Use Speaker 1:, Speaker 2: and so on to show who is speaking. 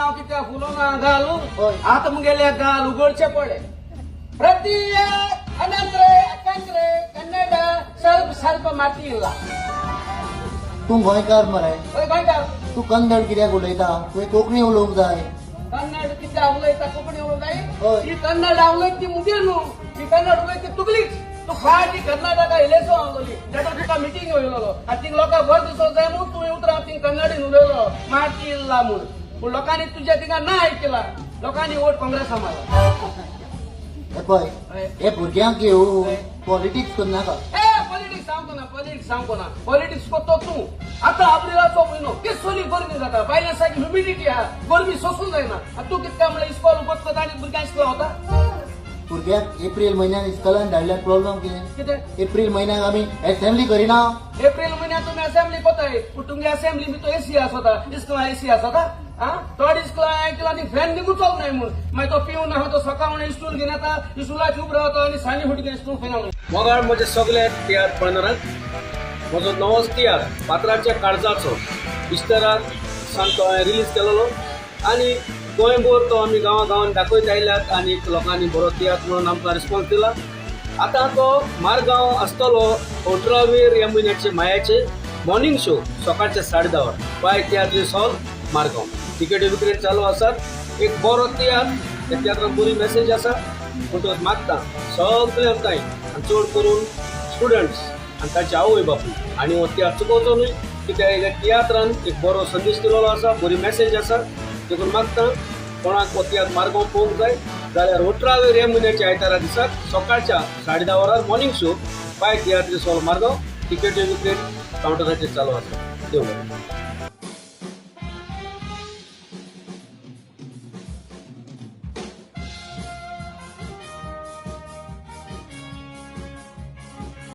Speaker 1: हांव कित्याक फुलोना गाल.
Speaker 2: हय.
Speaker 1: आतां मुगेले गाल उगडचे पडले. ಪ್ರತಿ ಅನಂದ್ರೆ ಅಕ್ಕಂದ್ರೆ ಕನ್ನಡ ಸ್ವಲ್ಪ ಸ್ವಲ್ಪ ಮಾತಿಲ್ಲ.
Speaker 2: तूं गोंयकार मरे.
Speaker 1: हय, गोंयकार.
Speaker 2: तूं कन्नड कित्याक उलयता? तुवें कोंकणी उलोवंक जाय.
Speaker 1: कन्नड कित्याक उलयता? कोंकणी उलोवंक जाय.
Speaker 2: हय.
Speaker 1: ही कन्नड उलयत ती मुगे न्हू, ही कन्नड उलयत ती तुगलीच. तूं फाटी कर्नाटका इलेसो आसलोली, तेका तुका मिटींग येयलेलो आनी थिंग लोकांक बरो दिसो जाय म्हूण तूं उतरां थिंग कन्नडीन उलयलो माती इल्ला म्हूण. पूण लोकांनी तुज्या थिंगा ना आयकला, लोकांनी वोट काँग्रेसा मारला.
Speaker 2: हे पळय,
Speaker 1: हय.
Speaker 2: हे भुरग्यांक घेवन पॉलिटिक्स करनाका.
Speaker 1: ए, पॉलिटिक्स सांगतो ना, पॉलिटिक्स सांगतो ना. पॉलिटिक्स करतो तूं. आतां एप्रिलाचो म्हयनो, केसोली गरमी जाता, भायल्या सारकी ह्युमिडिटी आहा, गरमी सोसूंक जायना. आनी तूं कितें म्हणल्यार इस्कॉल उगत आनी भुरग्यांक इस्कॉला वता.
Speaker 2: भुरग्याक एप्रील म्हयन्याक इस्कॉलान धाडल्यार प्रॉब्लम कितें?
Speaker 1: कितें?
Speaker 2: एप्रील म्हयन्याक आमी एसेंब्ली करिना?
Speaker 1: एप्रिल म्हयन्यात तुमी असेंब्ली कोताय, पूण तुमगे असेंब्ली भितर एसी आसता. इस्कॉला एसी आसता? आं, थोड इस्कॉला आयकला आनी फॅन निगू चलनाय म्हूण. मागीर तो पिवन आहा तो सकाळ इस्कूल घेवन येता, इस्कुलाची उब रावता आनी सांजे फुटी इस्कूल फॅना.
Speaker 3: मोगाळ म्हजे सगळे तियात्र पळयणारांक, म्हजो नवोच तियात्र फातराच्या काळजाचो इश्टराक सान तो हांवें रिलीज केलेलो आनी गोंयभर तो आमी गांवा गांवांनी दाखयत आयल्यात आनी लोकांनी बरो तियात्र म्हणून आमकां रिस्पॉन्स दिला. आतां तो मारगांव आसतलो 18वेर ह्या म्हयन्याचे मायाचे मॉर्निंग शो सकाळच्या 10:30 वर, पाय तियात्रीस हॉल, मारगांव. तिकेटी विक्री चालू आसात. एक बरो तियात्र, त्या तियात्रान बरी मेसेज आसा. म्हणटकच मागता सगळ्यांक आनी चड करून स्टुडंट्स आनी ताचे आवय बापूय आनी हो तियात्र चुकोवचो न्हय, कित्याक ह्या तियात्रान एक बरो संदेश दिलेलो आसा, बरी मेसेज आसा. देखून मागता, कोणाक हो तियात्र मारगांव पळोवंक जाय जाल्यार 18वेर ह्या म्हयन्याच्या आयतारा दिसाक सकाळच्या 10:30 वरार मॉर्निंग शो, पाय तियात्रीस हॉल, मारगांव. तिकेटी विक्री कावंटराचेर चालू आसा. देव बरें.